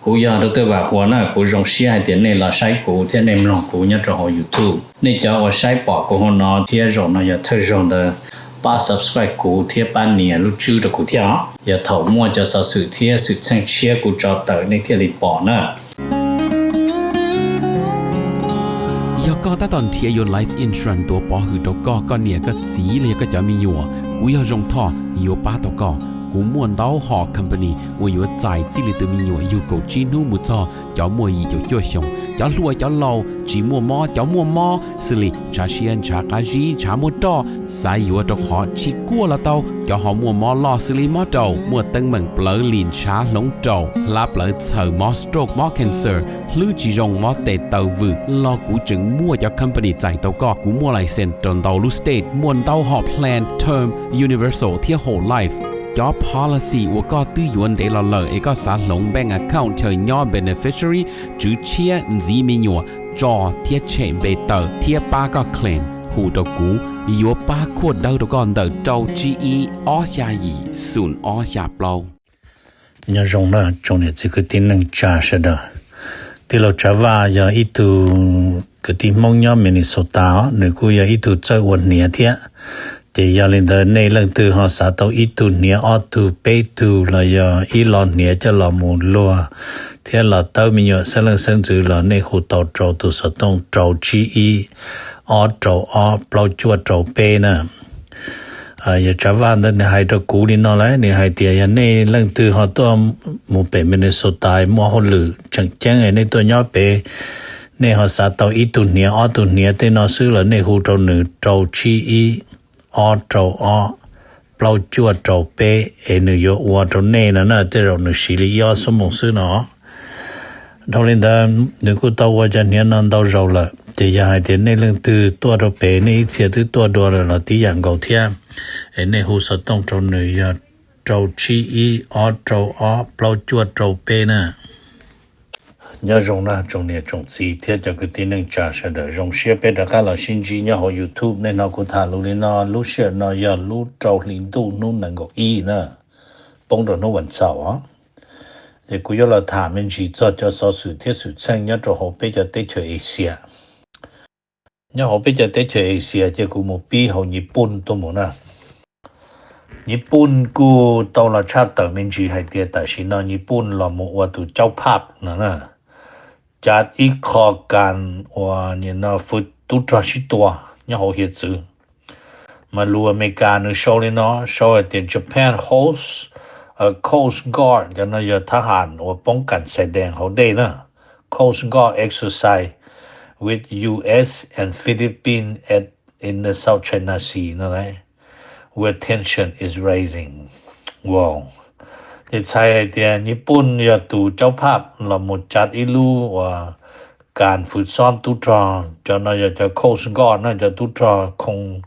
Kuv yog Doctor Vam Huas na, kuv zoo siab hais tias nej los saib kuv thiab nej mloog kuv nyob rau hauv YouTube. Nej cov uas saib pom kuv hauv no thiab zaum no yog thawj zaug ntawd, pab subscribe kuv thiab pab nias lub tswb rau kuv thiab os. Yog thaum muaj cov xov xwm thiab xwm txheej tshiab kuv tso tawm nej thiaj li pom na. Yog koj tab tom nrhiav yuav life insurance tuav pov hwm rau koj, koj niam koj txiv los yog koj cov me nyuam, kuv yog Zoo Thoj yuav pab tau koj. Kuv muaj ntau hom company uas yuav txais txij li tus me nyuam yug kaum tsib hnub mus txog cov muaj yim caum cuaj xyoos, cov hluas cov laus, tsis muaj mob cov muaj mob, xws li ntshav siab ntshav qab zib ntshav muaj roj, xav yuav rau qhov tsis kuaj los tau, cov ho muaj mob loj xws li mob raum, muaj teeb meem plawv lim ntshav hloov raum, hlab plawv txhaws, mob stroke mob cancer, hlwb tsis zoo mob tes taw vwm los kuv tseem muaj cov company txais tau koj. Kuv muaj license rau ntau lub state, muaj ntau hom plan term, universal thiab whole life. Cov policy uas koj twb yuav ntev los lawm es koj xav hloov bank account chaw nyob beneficiary, tswv tshiab, ntxiv me nyuam, tso thiab tshem npe tawm thiab pab koj claim, hu rau kuv, yuav pab khuaj dawb rau koj ntawm rau tsib ib ob xya yim xoom ob xya plaub. Nyob zoo na tsoom niam txiv kwv tij neej tsa sawv daws. Tij laug Tsav Vaj yog ib tug kwv tij Hmoob nyob Minnesota os, nws kuj yog ib tug txawj ua hniav thiab. Ces yog li ntawd nej leej twg ho xav tau ib tug hniav ob tug peb tug los yog ib lo hniav coj los mus luag thiab los tawb me nyuam xeeb leej xeeb ntxwv los nej hu tau rau tus xov tooj rau tsib ib ob rau ob plaub cuaj rau peb na. Yog Tsav Vaj ntawd nws hais rau kuv li no lawm, nws hais tias yog nej leej twg ho tuaj mus pem Minnesota muaj hauj lwm tseem ceeb nej tuaj nyob pem, nej ho xav tau ib tug hniav ob tug hniav tej no xwb los nej hu rau nws rau tsib ib ob rau ob plaub cuaj rau peb es nws yuav ua rau nej no na, tej zaum nws siv li ib ob xuab moos xwb no. Dhau li ntawd nws kuj tau ua cov hniav no ntau zaus lawm, ces yog hais tias nej leej twg tuaj rau pem nej ib txhia twb tuaj dua lawm los tib yam nkaus thiab, es nej hu xov tooj rau nws yog rau tsib ib ob rau ob plaub cuaj rau peb na. Nyob zoo na tsoom niam tsoom txiv thiab cov kwv tij neej tsa sawv daws, zoo siab peb rov qab los sib ntsib nyob hauv YouTube. Nej hnov kuv tham lus li no, lub sij hawm no yog lub rau hli ntuj hnub nees nkaum ib na, poob rau hnub vas xaum os. Ces kuv yuav los tham me ntsis txog cov xov xwm thiab xwm txheej nyob rau hauv peb cov teb chaws Asia. Nyob hauv peb cov teb chaws Asia ces kuv mus pib hauv Nyij Pooj tuaj mus na. Nyij Pooj kuj tau los tshaj tawm me ntsis hais tias tam sim no Nyij Pooj los mus ua tus caub phaj no na, cav ib qho kas uas nim no fwv tub rog sib tua nyob hauv hiav txwv. Mas lus Amelikas nws sau li no, sau hais tias Japan hosts a Coast Guard, cov no yog thab ham uas poob kas xais dees hauv dej na, Coast Guard exercise with U S and Philippines at in the South China Sea no, where tension is rising. Wow. Ces txhais hais tias Nyij Pooj yog tus caub phaj los mus cav ib lub uas kas fwv xob tub rog, cov no yog cov Coast Guard na, cov tub rog khoo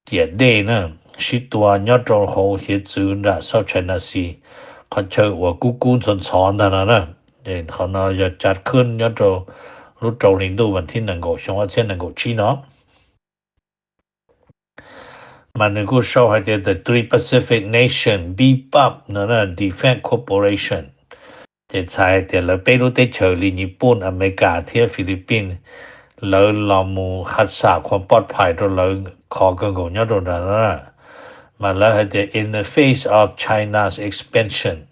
ciam dej na, sib tua nyob rau hauv hiav txwv nram South China Sea, qhov chaw uas kub kub ntxhov ntxhov ntag no na. Qhov no yog cav khwb nyob rau lub rau hli ntuj vas thib nees nkaum xyoo ob txhiab nees nkaum tsib no. Mas nws kuj sau hais tias the three Pacific nation beef up no defense cooperation. Ces txhais hais tias lawv peb lub teb chaws li Nyij Pooj, Amelikas thiab Philippines, lawv los mus ha xam khuam poj phais rau lawv khov kawg nkaus nyob rau nrad na. Mas lawv hais tias in the face of China's expansion,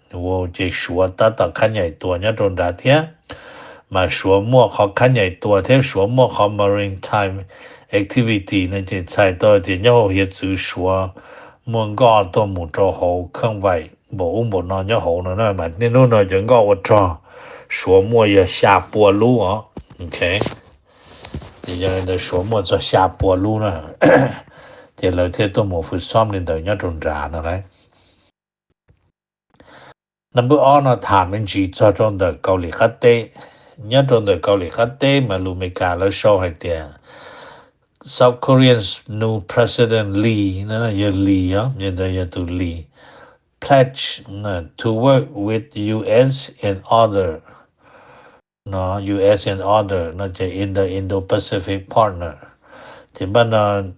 ces Suav tab tom khab nyaim tua nyob rau nrad thiab. Mas Suav muaj qhov khab nyaim tua thiab Suav muaj qhov maritime activity no ces txhais tau tias nyob hauv hiav txwv Suav muaj nkoj tuaj mus rau hauv kheej vaim npaum ub npaum no nyob hauv no na. Mas niaj hnub no cov nkoj ua rog Suav muaj yog xya pua lub os. Ces yog li ntawd Suav muaj txog xya pua lub na, ces lawv thiaj tuaj mus fwv xob li ntawd nyob rau nrad no lauj. Nab npawb ob no tham me ntsis txog rau ntawm Kaus Lim qab teb. Nyob rau ntawm Kaus Lim qab teb mas lus Amelikas lawv sau hais tias South Korea's new President Lee, yog Lee os, yog tus Lee, pledge to work with U S and other, no, U S and other no ces in the Indo-Pacific partner. Ces npaj no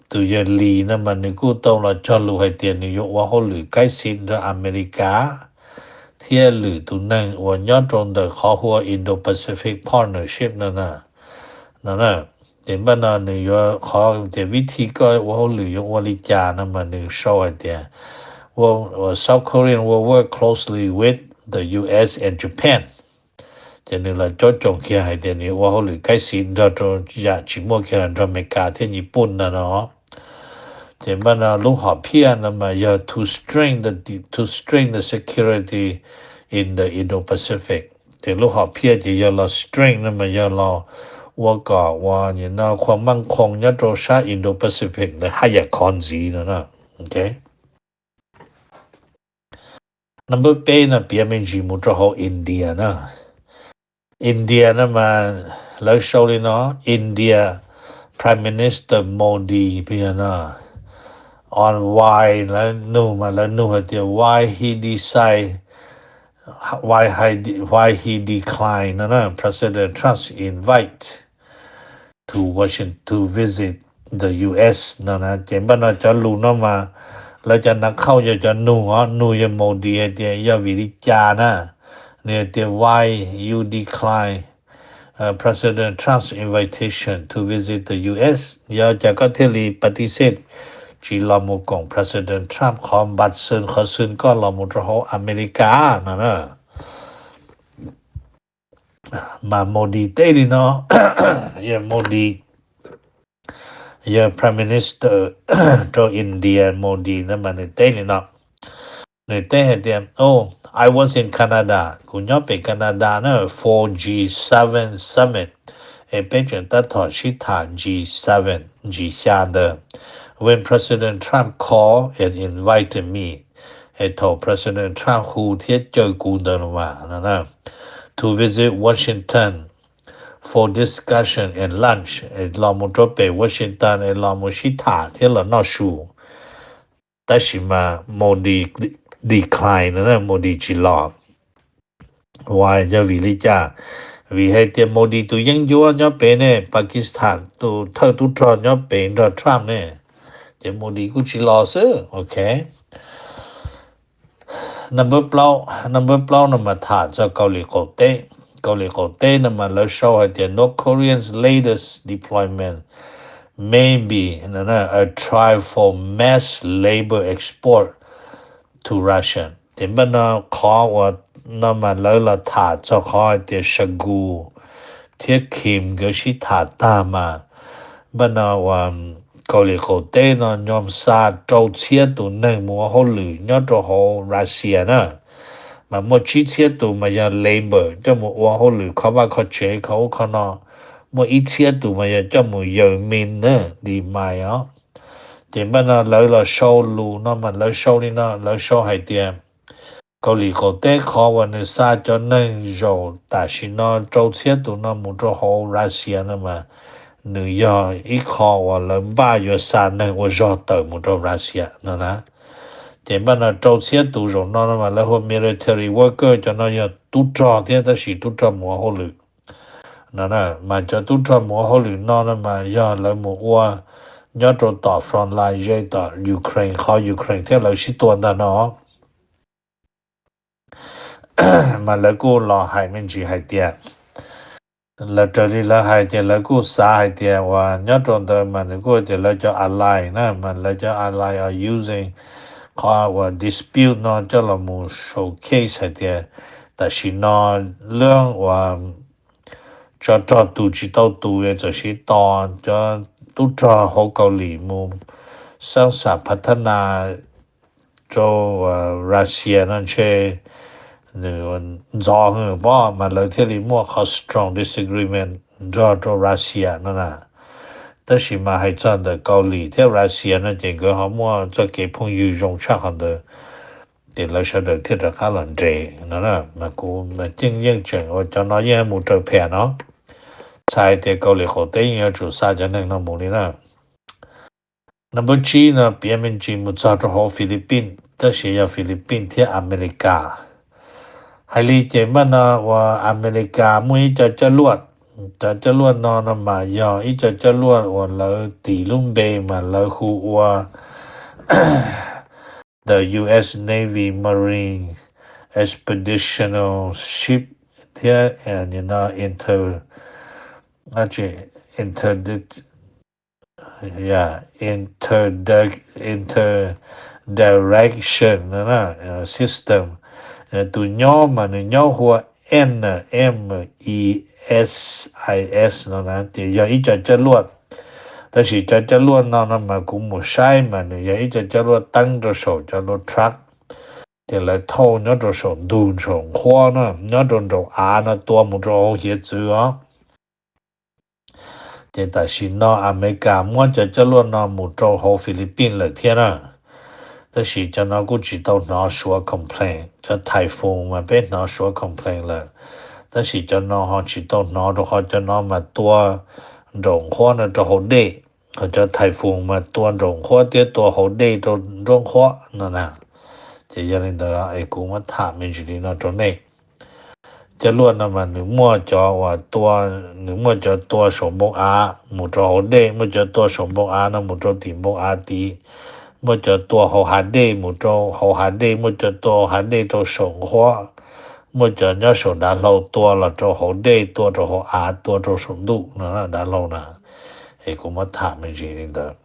tus yawg Lee no mas nws kuj tau los cog lus hais tias nws yuav ua hauj lwm kaib xi nrog Amelikas thiab lwm tus neeg uas nyob rau ntawm qhov hu ua Indo-Pacific Partnership no na. No na, ces npaj no nws yuav qhov tias vib thi koj ua hauj lwm yuav ua li cas no mas nws sau hais tias, South Korea will work closely with the U S and Japan. Ces nws los cob coos kiag hais tias nws ua hauj lwm kaib xiv nrog rau yam tsis muaj kiag los nrog Amelikas thiab Nyij Pooj ntag no. Ces npaj no lub hom phiaj no mas yog to strengthen the, to strengthen the security in the Indo-Pacific. Ces lub hom phiaj ces yog los strengthen no mas yog los ua kom uas nim no qhuas meej qhoos nyob rau sab Indo-Pacific ntawd haj yam khov ntxiv no na. Number peb no piav me ntsis mus rau hauv India na. India no mas lawv sau li no, India Prime Minister Modi piav no, on why lawv nug mas lawv nug hais tias why he decide, why he, why he decline no na, President Trump's invite to Washington to visit the U S no na. Ces npaj no cov lus no mas lawv cov nav khauj yog cov nug os, nug yog Modi hais tias yog vim li cas na. Nws hais tias why you decline President Trump's invitation to visit the U S, yog cas koj thiaj li patisej tsis los mus koom President Trump qhov npaj xwm qhov xwm koj los mus rau hauv Amelikas no na. Mas Modi teb li no, yog Modi, yog Prime Minister rau India Modi ntawd mas nws teb li no. Nws teb hais tias, Oh, I was in Canada, kuv nyob pem Canada na, for G seven summit, es peb tseem tab tom sib tham G seven, G xya ntawd, when President Trump called and invited me, es thaum President Trump hu thiab caw kuv ntawd los mas, to visit Washington for discussion and lunch, es los mus rau pem Washington es los mus sib tham thiab los noj su. Tab sis mas Modi decline no, Modi tsis los. Uas yog vim li cas? Vim hais tias Modi tus yeeb ncuab nyob pem ne, Pakistan tus thawj tub rog nyob pem nrog Trump ne, ces Modi kuj tsis los xwb. Ok. Number plaub, number plaub no mas tham txog Kaus Lim qaum teb. Kaus Lim qaum teb no mas lawv sau hais tias North Korea's latest deployment may be a try for mass labor export to Russia. Ces npaj no qhov uas no mas lawv los tham txog qhov hais tias Shoigu thiab Kim nkawd sib tham tag mas npaj no uas Kaus Lim qaum teb no nyom xa rau txhiab tus neeg mus ua hauj lwm nyob rau hauv Russia na. Mas muaj tsib txhiab tus mas yog labor coj mus ua hauj lwm kho vaj kho tsev kho ub kho no, muaj ib txhiab tus mas yog coj mus yaws mis na, di mais os. Ces npaj no lawv los sau lus no mas lawv sau li no, lawv sau hais tias Kaus Lim qaum teb qhov uas nws xa cov neeg zaum tam sim no rau txhiab tus no mus rau hauv Russia no mas nws yog ib qho uas lawv npaj yuav xa neeg ua zog tawm mus rau Russia no na. Ces npaj no rau txhiab tus zaum no no mas lawv hu ua military worker, cov no yog tub rog thiab tab sis tub rog mus ua hauj lwm no na. Mas cov tub rog mus ua hauj lwm no no mas yog lawv mus ua nyob rau tom front line ze tom Ukraine, qhov Ukraine thiab lawv sib tua ntag no. Mas lawv kuj los hais me ntsis hais tias, lawv raws li lawv hais ces lawv kuj xav hais tias uas nyob rau ntawd mas nws kuj tias lawv cov ally na, mas lawv cov ally are using qhov uas dispute no coj los mus showcase hais tias tam sim no lub uas tsov rog tus tsis tau tus txawm siv tos cov tub rog hauv Kaus Lim mus xab xam phav thab nas rau Russia no ntshe nws ntxov hwv pob mas lawv thiaj li muaj qhov strong disagreement nrog rau Russia no na. Tab sis mas hais txog ntawm Kaus Lim thiab Russia no ces nkawd ho muaj txoj kev phooj ywg zoo tshaj qhov ntawd, ces lawv sawv daws thiaj rov qab los nres no na. Mas kuv mas yeej yeej tseem ua cov no yeej mus raws pham no, txhais tias Kaus Lim qaum teb yeej yuav tsum xa cov neeg no mus li na. Number tsib no piav me ntsis mus txog rau hauv Philippines, tab sis yog Philippines thiab Amelikas. Hais li ces npaj no uas Amelikas muaj ib co coj luaj, cov coj luaj no no mas yog ib co coj luaj uas lawv tis lub npe mas lawv hu ua the U S Navy Marine expeditional ship thiab, no inter, inter, inter, interdirection system. Tus nyob mas nws nyob hu ua N M I S I S no na, ces yog ib co coj luaj. Tab sis cov coj luaj no no mas kuv mus saib mas nws yog ib co coj luaj teeb rau saum cov lub truck, ces lawv thauj nyob rau saum ntug saum nqhuab na, nyob rau nraum av no tua mus rau hauv hiav txwv os. Ces tam sim no Amelikas muab cov coj luaj no mus rau hauv Philippines lawm thiab na. Tab sis cov no kuj tsis tau hnov suav complain, cov Typhoon mas peb hnov suav complain lawm. Tab sis cov no ho tsis tau hnov rau qhov cov no mas tua nraum nqhuab no rau hauv dej, ho cov Typhoon mas tua nraum nqhuab thiab tua hauv dej rau nruab nqhuab no na. Ces yog li ntawd es kuv muab tham me ntsis li no rau nej. Coj luaj no mas nws muaj cov uas tua, nws muaj cov tua saum npoo av mus rau hauv dej, muaj cov tua saum npoo av no mus rau tim npoo av tid, muaj cov tua hauv hav dej mus rau hauv hav dej, muaj cov tua hauv hav dej rau saum nqhuab, muaj cov nyob saum dav hlau tua los rau hauv dej, tua rau hauv av, tua rau saum ntuj no dav hlau na. Es kuv muab tham me ntsis li ntawd.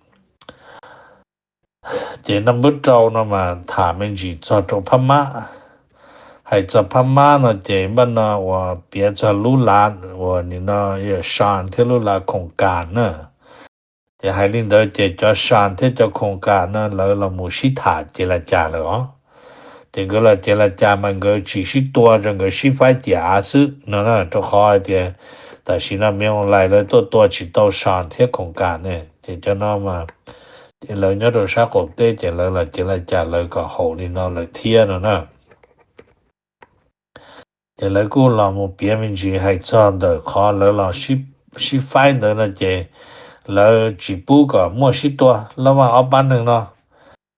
Ces naj npawb rau no mas tham me ntsis txog rau Phab Mab. Hais txog Phab Mab no ces npaj no uas piav txog lub lav uas nim no yog Sean thiab lub lav Khoom Kas na. Ces hais li ntawd ces cov Sean thiab cov Khoom Kas no lawv los mus sib tham ces las cas lawm os. Ces nkawd los ces las cas mas nkawd tsis sib tua, rau nkawd sib faib ciam av xwb no na, rau qhov hais tias tam sim no Min Aung Hlaing lawv tuaj tua tsis tau Sean thiab Khoom Kas ne. Ces cov no mas ces lawv nyob rau sab qaum teb ces lawv los ces las cas lawv kom haum li no lawm thiab no na. Ces lawv kuj los mus piav me ntsis hais txog ntawm qhov lawv los sib faib ntawd no ces lawv tsis pub kom muaj sib tua, lab vaj ob pab neeg no.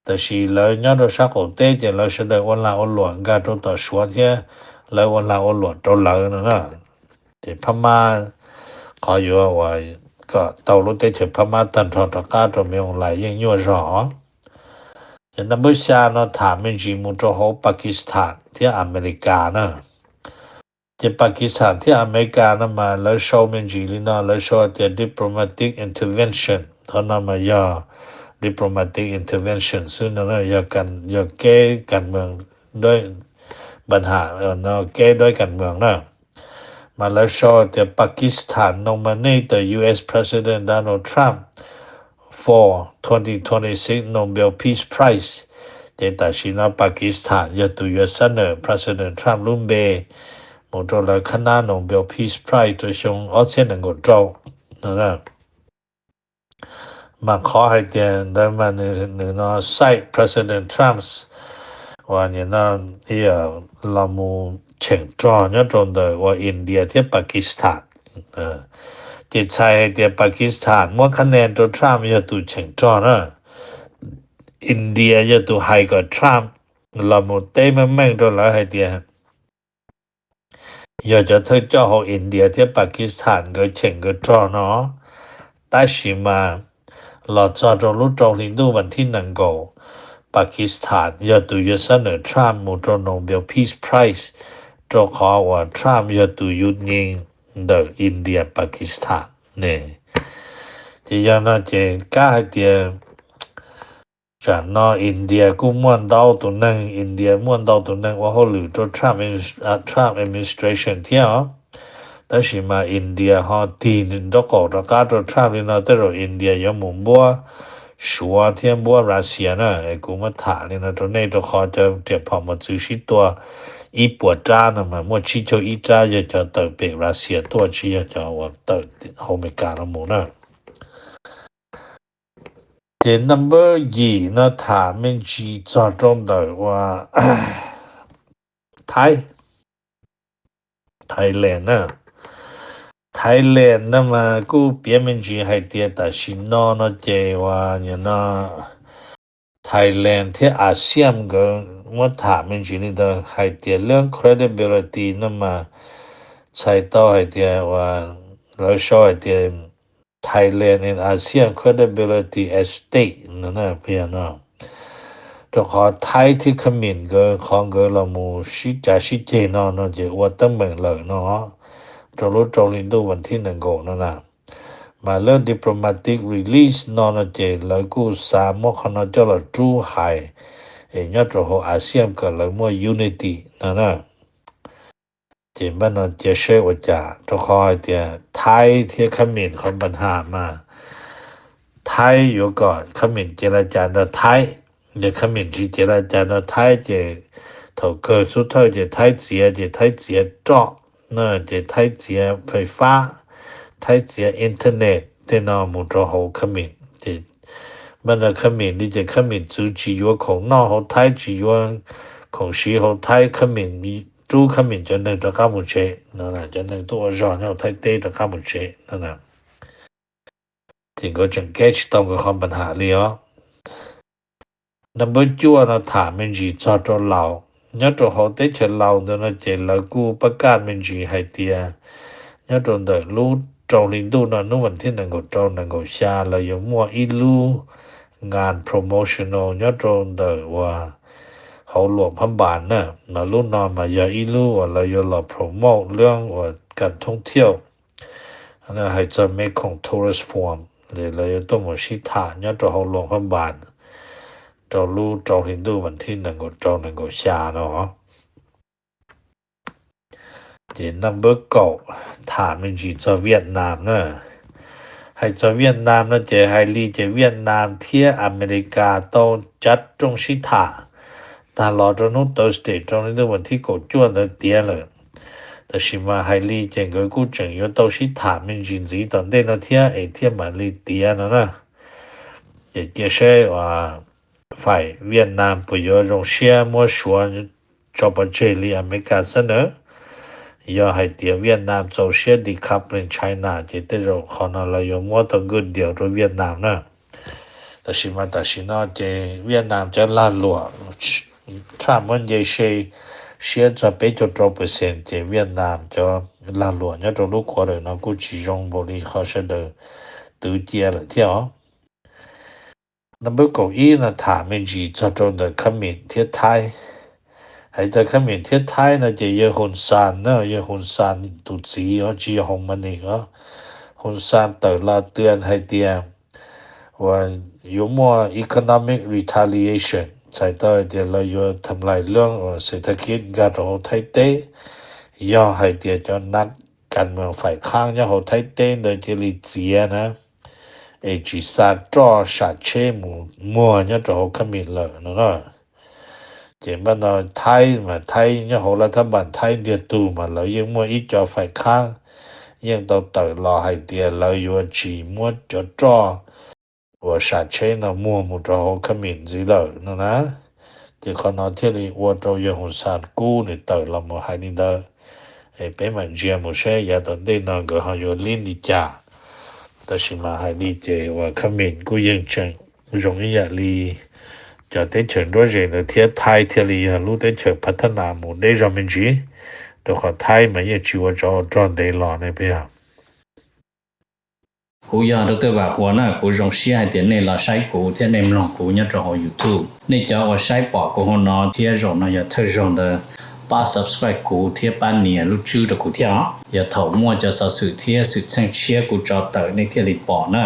Tab sis lawv nyob rau sab qaum teb ces lawv sawv daws ua lag ua luam nkag rau tom Suav thiab lawv ua lag ua luam rau lawv no na. Ces Phab Mab qhov yuav uas kom tau lub teb chaws Phab Mab tag nrho rov qab rau Min Aung Hlaing yeej nyuaj zog. Ces naj npawb xya no tham me ntsis mus rau hauv Pakistan thiab Amelikas na. Ces Pakistan thiab Amelikas no mas lawv sau me ntsis li no, lawv sau tias diplomatic intervention, qhov no mas yog diplomatic intervention xwb no, yog kev kas mees, npaj ham no kev dawb kas mees na. Mas lawv sau tias Pakistan nominate U S President Donald Trump for twenty twenty-six Nobel Peace Prize. Ces tam sim no Pakistan yog tus yuav sab nawm President Trump lub npe mus rau lawv khab nab Nobel Peace Prize rau xyoo ob txhiab nees nkaum rau no. Mas qhov hais tias ntawd mas nws no cite President Trump uas nim no los mus cheem rog nyob rau ntawm uas India thiab Pakistan. Ces txhais hais tias Pakistan muab khab ne rau Trump yog tus cheem rog na. India yog tus hais kom Trump los mus teb meej meej rau lawv hais tias yog cov thawj coj hauv India thiab Pakistan nkawd cheem nkawd rog no. Tab sis mas los txog rau lub rau hli ntuj vas thib nees nkaum, Pakistan yog tus yuav sab nawm Trump mus rau Nobel Peace Prize, rau qhov uas Trump yog tus yug nyi ntawm India Pakistan ne. Ces yog no ces kab hais tias tsam no India kuj muaj ntau tus neeg, India muaj ntau tus neeg ua hauj lwm rau Trump administration thiab os. Tab sis mas India ho tig nraub qaum rov qab rau Trump li no, tej zaum India yuav mus npuab Suav thiab npuab Russia na. Es kuv muab tham li no rau nej rau qhov cov riam phom mos txwv sib tua ib puas rab no mas muaj tsib caug ib rab yog cov tawm pem Russia tuaj, tsis yog cov uas tawm hauv Amelikas los mus na. Ces number yim no tham me ntsis txog rau ntawm uas Thaib, Thailand na. Thailand no mas kuj piav me ntsis hais tias tam sim no no ces uas nim no Thailand thiab ASEAN nkawd muab tham me ntsis li ntawd hais tias lub credibility no mas txhais tau hais tias uas lawv sau hais tias Thailand and ASEAN credibility at stake no. Rau qhov Thaib thiab Khab Mim nkawd qhov nkawd los mus sib cav sib ceg no no ces ua teeb meem lawm no, rau lub rau hli ntuj vas thib nees nkaum no na. Mas lub diplomatic release no no ces lawv kuj xav muab qhov no coj los rub hais es nyob rau hauv ASEAN kom lawv muaj unity no na. Ces npaj no cia seb ua cas, rau qhov hais tias Thaib thiab Khab Mim qhov npa has mas Thaib yuav kom Khab Mim cev laj cas nrog Thaib, yog Khab Mim tsis cev laj cas nrog Thaib ces thaum kawg xub thawj ces Thaib txiav, ces Thaib txiav roj, ces Thaib txiav fais fab, Thaib txiav internet tej no mus rau hauv Khab Mim. Ces npaj no Khab Mim li ces Khab Mim txwv tsis yuav khoom noj hauv Thaib, tsis yuav khoom siv hauv Thaib, Khab Mim rub Khab Mim cov neeg rov qab mus tsev no, cov neeg tuaj ua zog nyob hauv Thaib teb rov qab mus tsev no. Ces nkawd tseem keb tsis tau nkawd qhov npa has li os. Number cuaj no tham me ntsis txog rau Laus. Nyob rau hauv teb chaws Laus ntawd no ces lawv kuj pab kaj me ntsis hais tias nyob rau ntawm lub rau hli ntuj no hnub vas thib nees nkaum rau nees nkaum xya lawv yuav muaj ib lub ngan promotional nyob rau ntawm uas hauv luam phab npas na, mas lub no mas yog ib lub uas lawv yuav los promote lub uas kam thoob thiauj, hais txog Mekong Tourist Forum, lawv yuav tuaj mus sib tham nyob rau hauv luam phab npas rau lub rau hli ntuj vas thib nees nkaum rau nees nkaum xya no. Ces number kaum, tham me ntsis txog Vietnam na. Hais txog Vietnam no ces hais li ces Vietnam thiab Amelikas tau cav rooj sib tham tag los rau hnub Thursday rau hli ntuj vas thib kaum cuaj ntawd tiav lawm. Tab sis mas hais li ces nkawd kuj tseem yuav tau sib tham me ntsis ntxiv tom ntej no thiab es thiaj mam li tiav no na. Ces cia seb uas faim Vietnam puas yuav zoo siab muab Suav tso pov tseg li Amelikas xwb na. Yog hais tias Vietnam txaus siab decoupling China ces tej zaum qhov no lawv yuav muab tau good deal rau Vietnam na. Tab sis mas tam sim no ces Vietnam cov lag luam Trump muab nce se siab txog peb caug rau percent ces Vietnam cov lag luam nyob rau lub quarter no kuj tsis zoo npaum li qhov sawv daws twv cia lawm thiab os. Number kaum ib no tham me ntsis txog rau ntawm Khab Mim thiab Thaib. Hais txog Khab Mim thiab Thaib no ces yawg Hun San na, yawg Hun San tus txiv os, tsis yog Hun Manis os. Hun San tawm los twb hais tias uas yuav muaj economic retaliation, txhais tau hais tias lawv yuav tham lais lub uas xes thas khib nkag rau hauv Thaib teb. Yog hais tias cov nab kas mas faim khaab nyob hauv Thaib teb ntawd cia li txiav na, es tsis xa roj sam tsheb mus muag nyob rau hauv Khab Mim lawm no na. Ces npaj no Thaib mas Thaib nyob hauv laj thab npas Thaib ntiag tug mas lawv yeej muaj ib co faim khaab yeej tau tawm los hais tias lawv yuav tsis muab cov roj uas sam tsheb no muag mus rau hauv Khab Mim ntxiv lawm no na. Ces qhov no thiaj li ua rau yawg Hun San kub nws tawm los mus hais li ntawd. Es peb mam ntsia mus seb yav tom ntej no nkawd ho yuav lib li cas. Tab sis mas hais li ces uas Khab Mim kuj yeej tseem zoo ib yam li cov teb chaws nruab zes ntawd thiab, Thaib thiaj li yog lub teb chaws phav thab nas mus deb zog me ntsis, rau qhov Thaib mas yeej tsis ua tsov ua rog ntev los ne peb yog. Kuv yog Dr. Vam Huas na, kuv zoo siab hais tias nej los saib kuv thiab nej mloog kuv nyob rau hauv YouTube. Nej cov uas saib pom kuv hauv no thiab zaum no yog thawj zaug ntawd, pab subscribe kuv thiab pab nias lub tswb rau kuv thiab os. Yog thaum muaj cov xov xwm thiab xwm txheej tshiab kuv tso tawm nej thiaj li pom na.